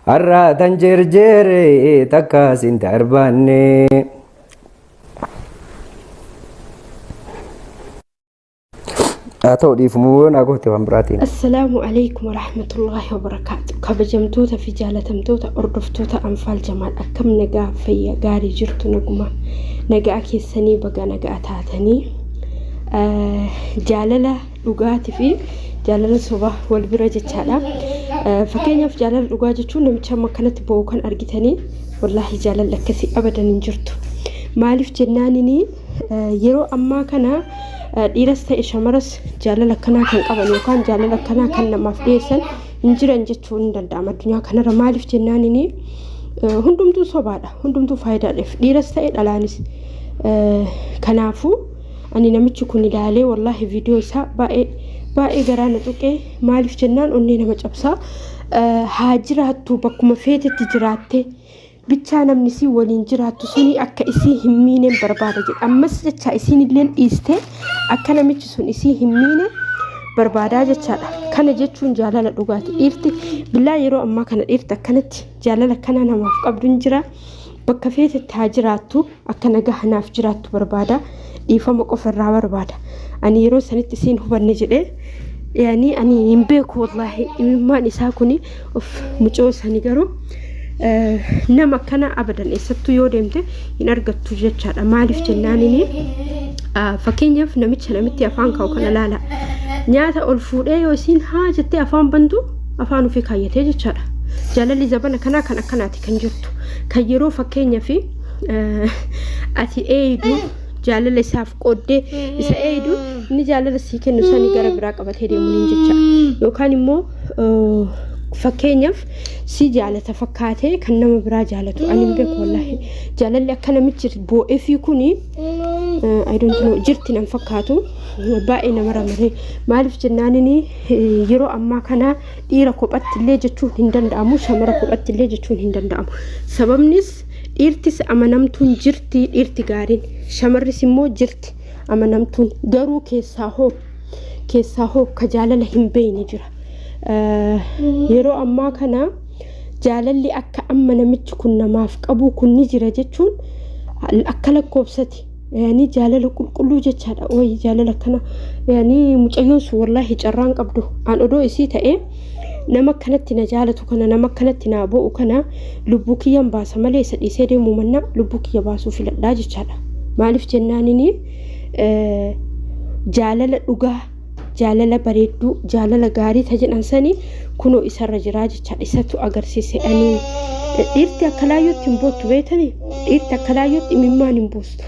Har'a tan jerjere takka sin darbanne. Haa ta'u dhiifamuu yoo naa goote waan biraatiin. Assalaamu alaikum warahmatullaahi wabarakaatu. Kabajamtoota fi jaalatamtoota hordoftoota Anfaal Jamaal, akkam nagaa, fayya gaarii jirtu? Naguma nagaa keessanii? Baga nagaa taatanii. Jaalala dhugaatii fi jaalala sobaa wal bira jechaadha. Fakkeenyaaf, jaalala dhugaa jechuun namicha amma akkanatti bo'u kan argitanii, wallaahi jaalalli akkasii abadan hin jirtu. Maaliif jennaanini, yeroo ammaa kana dhiiras ta'e shamaras jaalala akkanaa kan qaban yookaan jaalala akkanaa kan namaaf dhiyeessan hin jiran jechuun hin danda'ama addunyaa kanarra. Maaliif jennaanini, hundumtuu sobaadha, hundumtuu faayidaadhaaf, dhiiras ta'e dhalaanis. Kanaafuu ani namichi kun ilaalee, wallaahi viidiyoo isaa baay'ee baay'ee garaa na tuqee. Maaliif jennaan, onnee nama cabsaa. Haa jiraattu, bakkuma feetetti jiraatte bichaa namni isii waliin jiraattu suni akka isii hin miineen barbaada jedha. Ammas jecha isiin illee dhiistee akka namichi sun isii hin miine barbaadaa jechaadha. Kana jechuun jaalala dhugaati. Dhiirti billaa yeroo ammaa kana dhiirti akkanatti jaalala akkana namaaf qabdu hin jira. Bakka feetetti haa jiraattu, akka nagaa naaf jiraattu barbaada. Dhiifama qofa irraa barbaada. Ani yeroo sanitti isiin hubanne jedhee yaani ani hin beeku. Wallaahi imimmaan isaa kuni of mucoo sani garuu nama akkana abadan eessattuu yoo deemte hin argattu jechaadha. Maaliif jennaanini, fakkeenyaaf namicha namitti afaan kaa'u kana laala. Nyaata ol fuudhee yoo isiin haa jettee afaan bantu afaan ofii kaayyatee jechaadha. Jaalalli zabana kanaa kan akkanaati kan jirtu. Kan yeroo fakkeenyaaf ati eeydu jaalala isaaf qooddee isa eeydu, inni jaalala sii kennu sani gara biraa qabatee deemuun jecha. Yookaan immoo fakkeenyaaf si jaalata fakkaatee kan nama biraa jaalatu ani hin beeku. Wallaahi jaalalli akka namichi boo'eefii kuni, I don't know, jirti nan fakkaatu. Baay'ee nama ramaree. Maaliif jennaanini, yeroo ammaa kana dhiira kophatti illee jechuun hin danda'amu, shamara kophatti illee jechuun hin danda'amu. Sababnis dhiirtis amanamtuun jirti, dhiirti gaariin, shamarris immoo jirti amanamtuun. Garuu keessaa hoo ka jaalala hin beeyne jira. Yeroo ammaa kana jaalalli akka amma namichi kun namaaf qabu kun ni jira jechuun akka lakkoofsati. Yaani jaalala qulqulluu jechaadha. Wayi jaalala kana, yaani mucayyoon sun wallaahi carraan qabdu. An odoo isii ta'ee, nama akkanatti na jaalatu kana, nama akkanatti naa bo'u kana lubbuu kiyyan baasa malee isa dhiisee deemuu mannaa lubbuu kiyya baasuu filadhaa jechaadha. Maaliif jennaanini, jaalala dhugaa, jaalala bareedduu, jaalala gaarii ta jedhan sani kunoo isarra jiraa jechaadha. Isatu agarsiise. Ani dhiirti akka laayyootti hin boottu beetani. Dhiirti akka laayyootti imimmaan hin buustu.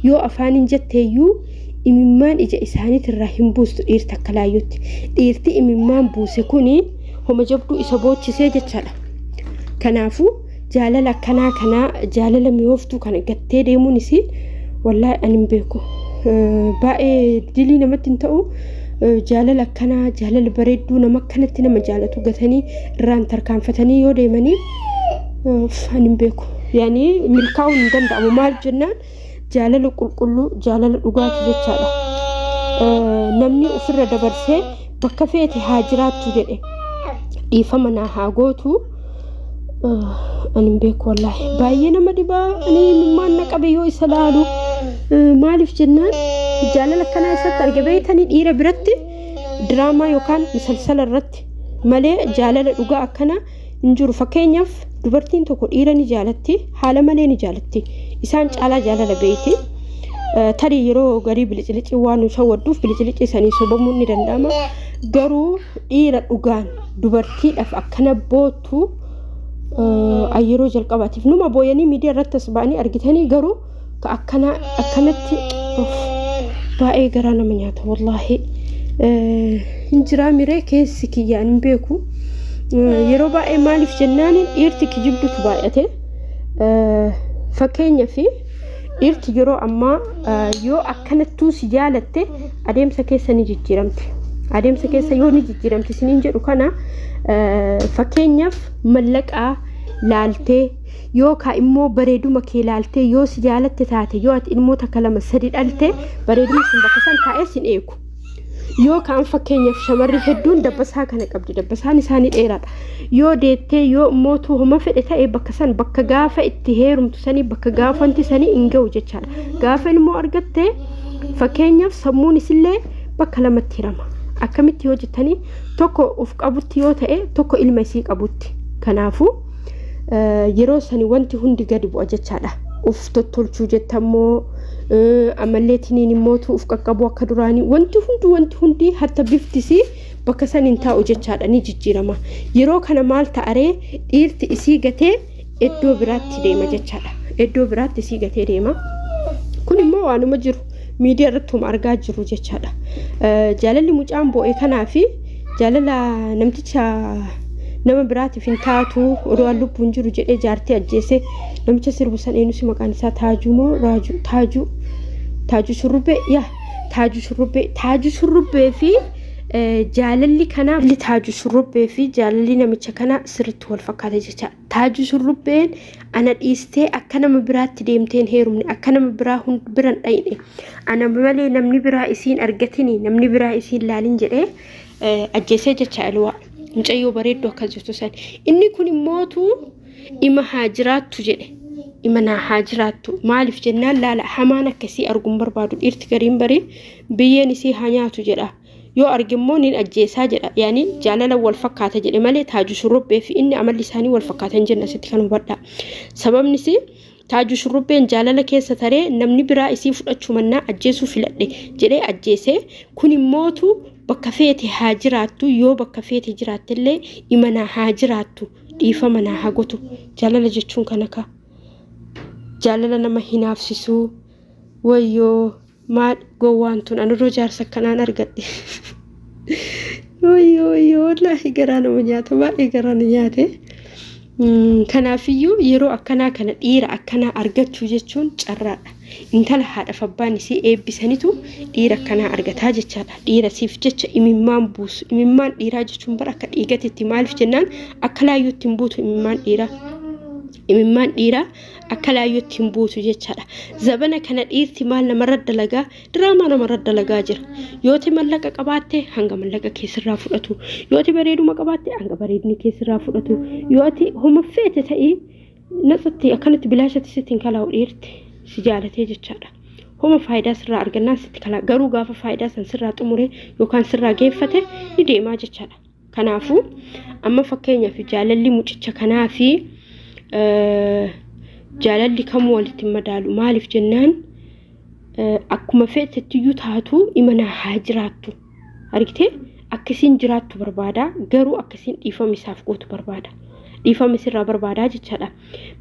Yoo afaaniin jetteeyyuu imimmaan ija isaaniitirraa hin buustu dhiirti akka laayyootti. Dhiirti imimmaan buuse kuni homa jabduu isa boochisee jechaadha. Kanaafuu jaalala akkanaa kanaa, jaalala mi'ooftuu kana gattee deemuun isii, wallaahi ani hin beeku. Baay'ee dilii namatti hin ta'u. Jaalala akkanaa, jaalala bareedduu, nama akkanatti nama jaalatu gatanii irraan tarkaanfatanii yoo deemanii, ani hin beeku. Yaani milkaa'uun hin danda'amu. Maal jennaan, jaalala qulqulluu, jaalala dhugaati jechaadha. Namni ofirra dabarsee bakka feete haa jiraattu jedhe dhiifama naa haa gootu. Ani hin beeku, wallaahi baay'ee nama dhibaa. Ani imimmaan na qabe yoo isa laalu. Maaliif jennaan, jaalala akkanaa isatti arge beeytanii? Dhiira biratti diraamaa yookaan misalsala irratti malee jaalala dhugaa akkanaa hin jiru. Fakkeenyaaf dubartiin tokko dhiira ni jaalatti, haala malee ni jaalatti, isaan caalaa jaalala beeyti. Tarii yeroo garii bilicilici waan nu shawwadduuf bilicilici sanii sobamuun ni danda'ama. Garuu dhiira dhugaan dubartiidhaaf akkana boottu yeroo jalqabaatiif numa booyanii miidiyaa irratti as ba'anii argitanii. Garuu ka akkana akkanatti baay'ee garaa nama nyaata wallaahi. Hin jiraa miree keessi kiyyaan hin beeku. Yeroo baay'ee maaliif jennaan, dhiirti kijibdutu baay'ate. Fakkeenyaaf dhiirti yeroo ammaa yoo akkanattuu si jaalatte adeemsa keessa ni jijjiiramti. Adeemsa keessa yoo ni jijjiiramti isiniin jedhu kana, fakkeenyaaf mallaqaa laaltee yookaan immoo bareeduma kee laaltee yoo si jaalatte taate, yoo ati ilmoo takka, lama, sadi dhalte, bareeduma sun bakka san taa'ee sin eegu. Yoo kaan fakkeenyaaf shamarri hedduun dabbasaa kana qabdi, dabbasaan isaanii dheeraadha. Yoo deettee yoo mootuu homa fedhe ta'e bakka san bakka gaafa itti heerumtu sanii bakka gaafa wanti sanii hin ga'u jechaadha. Gaafa ilmoo argatte fakkeenyaaf sammuun isillee bakka lamatti hirama. Akkamitti yoo jettanii, tokko of qabutti yoo ta'e, tokko ilma isii qabutti. Kanaafuu yeroo sani wanti hundi gadi bu'a jechaadha. Uf tottolchuu jettammoo, ammallee tiniin immootu uf qaqqabu akka duraanii wanti hundi hatta biftisii bakka san hin taa'u jechaadha, ni jijjiirama. Yeroo kana maal ta'aree, dhiirti isii gatee iddoo biraatti deema jechaadha. Iddoo biraatti isii gatee deema. Kun immoo waanuma jiru, miidiyaa irratti argaa jiru jechaadha. Jaalalli mucaan bo'e kanaa fi jaalala namticha nama biraatiif hin taatu, odoo lubbuun jiru jedhee jaartii ajjeese namicha sirbu san, eenyusi maqaan isaa? Taajuu moo Raajuu? Taajuu, Taajuu Shurrubbee, yaa Taajuu Shurrubbee. Taajuu Shurrubbee fi jaalalli kanaa, Taajuu Shurrubbee fi jaalalli namicha kanaa sirriitti wal fakkaata jecha. Taajuu Shurrubbeen ana dhiistee akka nama biraatti deemteen heerumne, akka nama biraa biran dhayne, ana malee namni biraa isiin argatini, namni biraa isiin laalin jedhee ajjeesee jecha Elwaa. Mucayyoo bareedduu akkas jirtu san. Inni kun immootu ima haa jiraattu jedhe. Ima naa haa jiraattu. Maaliif jennaan, laala, hamaan akkasii arguun barbaadu. Dhiirti gariin barii biyyeen isii haa nyaatu jedha. Yoo arge immoo nin ajjeesaa jedha. Yaani jaalala wal fakkaata jedhe malee Taajuu Shurrubbee fi inni amalli isaanii wal fakkaatan jenna, asitti kan hubadha. Sababnis Taajuu Shurrubbeen jaalala keessa taree namni biraa isii fudhachuu mannaa ajjeesuu filadhe jedhee ajjeese. Kun immootu bakka feete haa jiraattu, yoo bakka feete jiraattellee imanaa haa jiraattu, dhiifama naa haa gotu. Jaalala jechuun kana ka. Jaalala nama hinaafsisuu, wayyoo, maal gowwaan tun, anurroo jaarsa akkanaan argadhe. Wayyoo wayyoo, wallaahi garaa nama nyaata, baay'ee garaa na nyaate. Kanaafiyyuu yeroo akkanaa kana dhiira akkanaa argachuu jechuun carraadha. Intala haadhaaf abbaan isii eebbisanitu dhiira akkanaa argataa jechaadha. Dhiira siif jecha imimmaan buusu. Imimmaan dhiiraa jechuun bara akka dhiigatitti, maaliif jennaan akka laayyootti hin buutu imimmaan dhiiraa. Imimmaan dhiiraa akka laayyootti hin buutu jechaadha. Zabana kana dhiirti maal namarra dalagaa? Diraamaa namarra dalagaa jira. Yooti mallaqa qabaatte hanga mallaqa keessirraa fudhatu. Yooti bareeduma qabaatte hanga bareedni keessirraa fudhatu. Yooti homa feete ta'ii natsatti akkanatti bilaashatti sitti hin kalaa'u dhiirti si jaalatee jechaadha. Homa faayidaa sirraa argannaan sitti kalaa, garuu gaafa faayidaa san sirraa xumure yookaan sirraa geeffate ni deemaa jechaadha. Kanaafuu amma fakkeenyaaf jaalalli mucicha kanaa fi jaalalli kamuu walitti hin madaalu. Maaliif jennaan, akkuma feetettiyyuu taatu imanaa haa jiraattu. Argitee, akkasiin jiraattu barbaada, garuu akkasiin dhiifama isaaf gootu barbaada. Dhiifama isirraa barbaadaa jechaadha.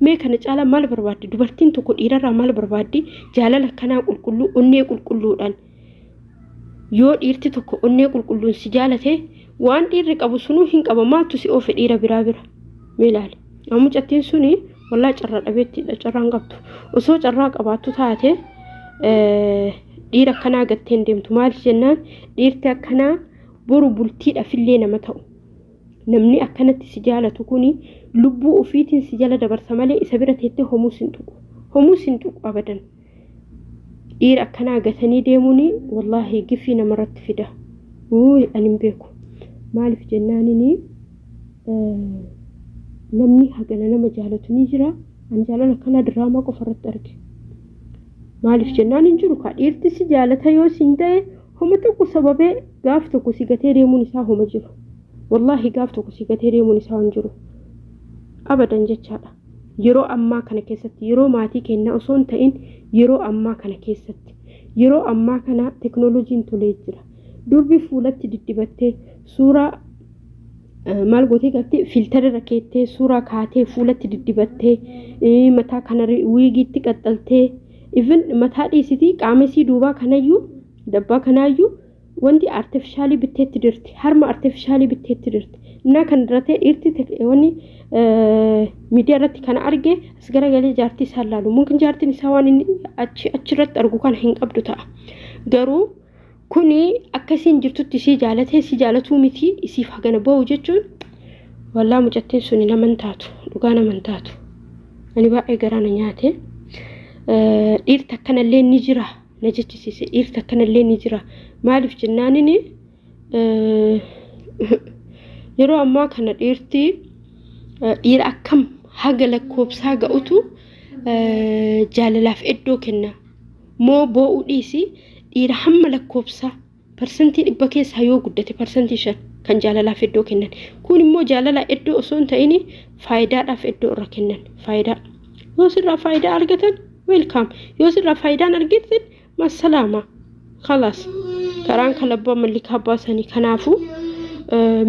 Mee kana caalaa maal barbaaddi? Dubartiin tokko dhiirarraa maal barbaaddi? Jaalala akkanaa qulqulluu, onnee qulqulluudhaan. Yoo dhiirti tokko onnee qulqulluun si jaalate, waan dhiirri qabu sunuu hin qaba, maaltu si oofe dhiira biraa bira? Mee ilaali. Amma mucattiin suni wallaa carraa dhabeettiidha, carraa hin qabdu. Osoo carraa qabaattu taate dhiira akkanaa gattee hin deemtu. Maaliif jennaan, dhiirti akkanaa boru bultiidhaafillee nama ta'u. Namni akkanatti si jaalatu kuni lubbuu ofiitiin si jala dabarsa malee isa bira teettee homuu sin tuqu. Homuu sin tuqu abadan. Dhiira akkanaa gatanii deemuun wallaahi gifii namarratti fida. Wuuy, ani hin beeku. Maaliif jennaanini, namni hagana nama jaalatu ni jira. Ani jaalala akkanaa diraamaa qofa irratti arge. Maaliif jennaan, hin jiru kaa, dhiirti si jaalata yoo sin ta'e homa tokko sababee gaaf tokko si gatee deemuun isaa homa jiru. Wallaahi gaaf tokko si gatee deemuun isaa hin jiru. Abadan jechaadha. Yeroo ammaa kana keessatti, yeroo maatii kennaa osoo hin ta'in, yeroo ammaa kana keessatti, yeroo ammaa kana teknooloojiin tolee jira. Durbi fuulatti diddibattee suuraa maal gootee galtee, filter keettee, suuraa kaatee, fuulatti diddibattee, mataa kana wiigiitti qaxxaltee, even mataa dhiisitii qaama isii duubaa kanayyuu, dabbaa kanaayyuu wanti artificial bitteetti dirti, harma artificial bitteetti dirti. Innaa kan irratti dhiirti wanni miidiyaa irratti kana arge as garagalee jaartii isaa ilaalu, mungkin jaartiin isaa waan inni achi achirratti argu kana hin qabdu ta'a. Garuu kuni akkasiin jirtutti isii jaalatee, isii jaalatuu miti, isiif hagana ba'u jechuun, wallaa mucattiin suni naman taatu, dhugaa naman taatu. Ani baay'ee garaa na nyaate. Dhiirti akkanallee ni jira na jechisiise. Dhiirti akkanallee ni jira. Maaliif jennaanini, Yeroo ammaa kana dhiirti dhiira akkam haga lakkoobsaa ga'utu jaalalaaf iddoo kenna. Moo boo'uu dhiisi, dhiira hamma lakkoobsaa 100% keessaa yoo guddate 5% kan jaalalaaf iddoo kennan. Kun immoo jaalala iddoo osoo hin ta'in faayidaadhaaf iddoo irra kennan. Faayidaa. Yoo sirraa faayidaa argatan welcome. Yoo sirraa faayidaan argatan masalaama. Khalaas. Karaan kalabbaa mallikaa baasanii kanaafuu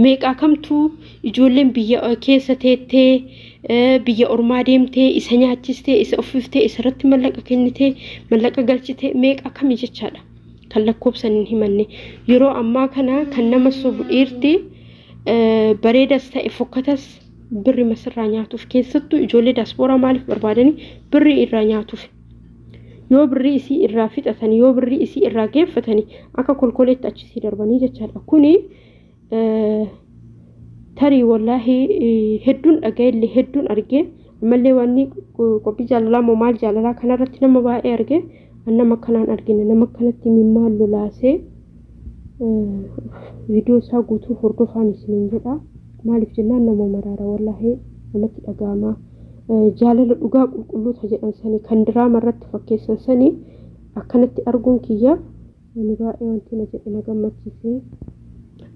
meeqaa kamtuu ijoolleen biyya keessa teettee biyya ormaa deemtee isa nyaachistee isa uffiftee isarratti mallaqa kennitee mallaqa galchitee meeqaa kami jechaadha. Kan lakkoobsan hin himanne. Yeroo ammaa kana kan nama sobu dhiirti bareedas ta'e fokkatas birri masirraa nyaatuuf, keessattuu ijoollee daaspooraa maaliif barbaadanii birrii irraa nyaatuuf. Yoo birrii isii irraa fixatanii, yoo birrii isii irraa geeffatanii akka kolkoleetti achisii darbanii jechaadha. Kuni tarii wallaahi hedduun dhaga'ellee hedduun argee, ammallee wanni qophii jaalalaa moo maal jaalalaa kanarratti nama baay'ee argee, nama akkanaan argine, nama akkanatti mimmaan lolaasee viidiyoo isaa guutuu hordofaan isiniin jedha. Maaliif jennaan nama maraara, wallaahi namatti dhaga'ama. Jaalala dhugaa qulqulluuta jedhan sanii kan diraama irratti fakkeessan sanii akkanatti arguun kiyya ani baay'ee wanti na jedhe na gammachiise.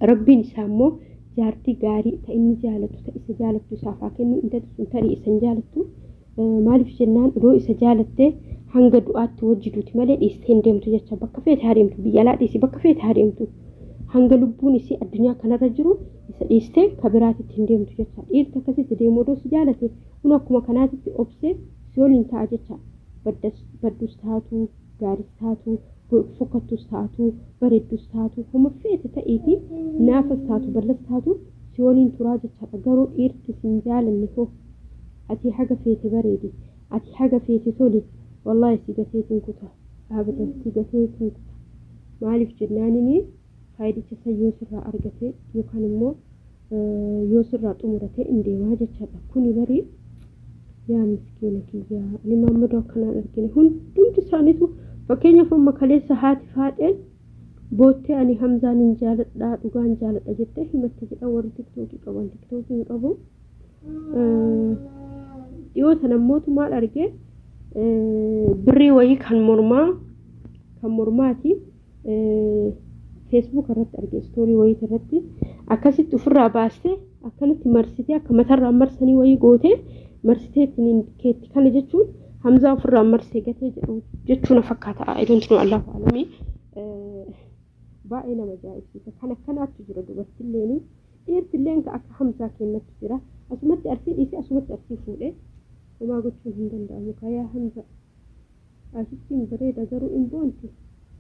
Rabbiin isaa immoo jaartii gaarii ta inni jaalatu, ta isa jaalattu isaaf haa kennu. Intalli sun tarii isa hin jaalattu. Maaliif jennaan odoo isa jaalattee hanga du'aatti wajji duuti malee dhiistee hin deemtu jecha. Bakka feete haa deemtu, biyya alaa dhiisi bakka feete haa deemtu. Hanga lubbuun isii addunyaa kanarra jiru isa dhiistee ka biraatitti hin deemtu jecha. Dhiirti akkasitti deemu odoo si jaalate kun akkuma kanaatitti obsee si waliin ta'a jecha. Baddus taatu, gaaris taatu, fokkattus taatu, bareeddus taatu, homa feete ta'iiti, naafas taatu, bal'as taatu si waliin turaa jechaadha. Garuu dhiirti sin jaalanne hoo ati haga feete bareedi, ati haga feete toli, wallaahi si gateetiin kuta, abadan si gateetiin kuta. Maaliif jennaanini faayidicha san yoo sirraa argate yookaan immoo yoo sirraa xumurate hin deemaa jechaadha. Kuni barii yaa miskiina kiyyaa, ani maammadoo akkanaan argine hundumti isaaniitu. Fakkeenyaaf amma kaleessa haati faaxeen boottee ani Hamzaan hin jaaladha, dhugaan jaaladha jettee himatte jedha warri tiktookii qaban. Tiktookii hin qabu. Dhiyoo sana immootu maal argee, birrii wayii kan mormaa kan mormaati feesbuuk irratti arge, istoorii wayii irratti akkasitti ofirraa baastee akkanatti marsitee akka matarraa marsanii wayii gootee marsitee ittiin keetti. Kana jechuun Hamzaa ofirraa marsee gatee jedhu jechuu na fakkaata. I don't know, Allahu alamii. Baay'ee nama ajaa'ibsiisa. Kan akkanaatu jira dubartilleen, dhiirtilleen ka akka Hamzaa kennatu jira. Asumatti arsii dhiisee asumatti arsii fuudhee homaa gochuun hin danda'amu. Kayaa Hamza asittiin bareeda garuu hin boonti.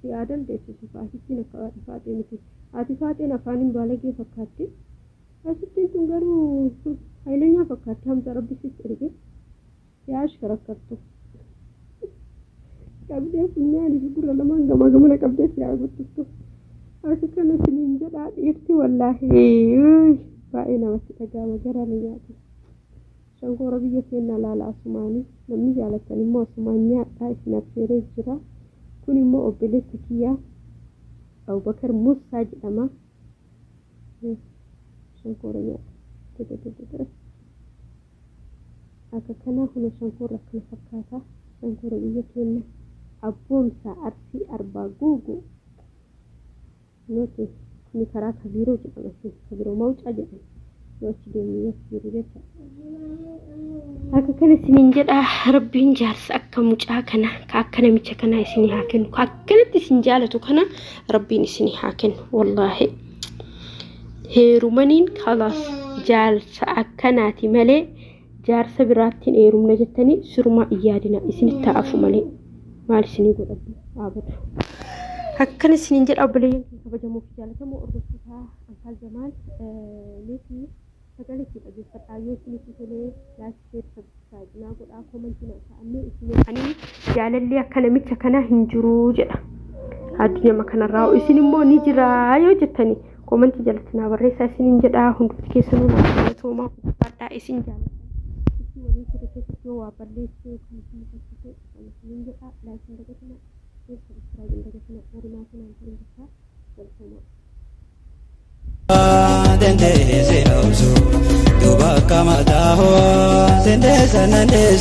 Si haa dandeessisu. Asittiin akka haadha faaxee miti. Haati faaxeen afaaniin baalagee fakkaatti. Asittiin tun garuu hayilanyaa fakkaatti. Hamza rabbi sitti erge. Yaa ashkarakkartu. Qabdee funyaanii fi gurra lamaan gamaa gamana qabdee si haa guddiftu. Akka kana isiniin jedhaa, dhiirti wallaahi baay'ee namatti dhaga'ama, garaa na nyaata. Shankoora biyya keenya laala asumaanii, namni jaalatan immoo asumaan nyaadhaa isin affeeree jira. Kun immoo obboleessa kiyyaa Abubakar Musaa jedhama. Shankoora nyaadha. Akka kanaa kun shankoora akkana fakkaata. Shankoora biyya keenya abboomsaa Arsii Arbaa Guuguu. Nuti kuni karaa Kabiiroo jedhama. Kabiiroo Mawucaa jedhama. Yoo achi deemnu yoo achi jiru jecha. Akka kana isiniin jedha, rabbiin jaarsa akka mucaa kana ka akka namicha kanaa isinii haa kennu. Ka akkanatti isin jaalatu kana rabbiin isinii haa kennu. Wallaahi. Heerumaniin kalaas jaarsa akkanaati malee jaarsa biraattiin heerumna jettanii sirumaa hin yaadina, isinitti hafu malee maal isinii godhadhu dhaabatu. Akkana isiniin jedha obboleeyyan kee kabajamoo fi jaallatamoo hordoftoota Anfaal Jamaal, meetii sagalee itti dhageeffadhaa. Yoo isinitti tolee like, share, subscribe naa godhaa, koomantii naa kaa'annee isin ani jaalalli akka namicha kanaa hin jiru jedha. Addunyaa kanarraa isin immoo ni jira yoo jettanii koomantii jalatti naa barreessaa isiniin jedha. Hundumti keessanuu naa galatoomaa, ulfaadhaa, isin jaalladha. Isin waliin ture keessatti yoo waa balleessee yookaan isin mufachiise isiniin jedha. Like hin dagatinaa, share, subscribe hin dagatinaa, warri maatii naan ta'in jechaa galatoomaa. Dandeesse obsu duuba akka mataa hoo sendeessa nandeesse.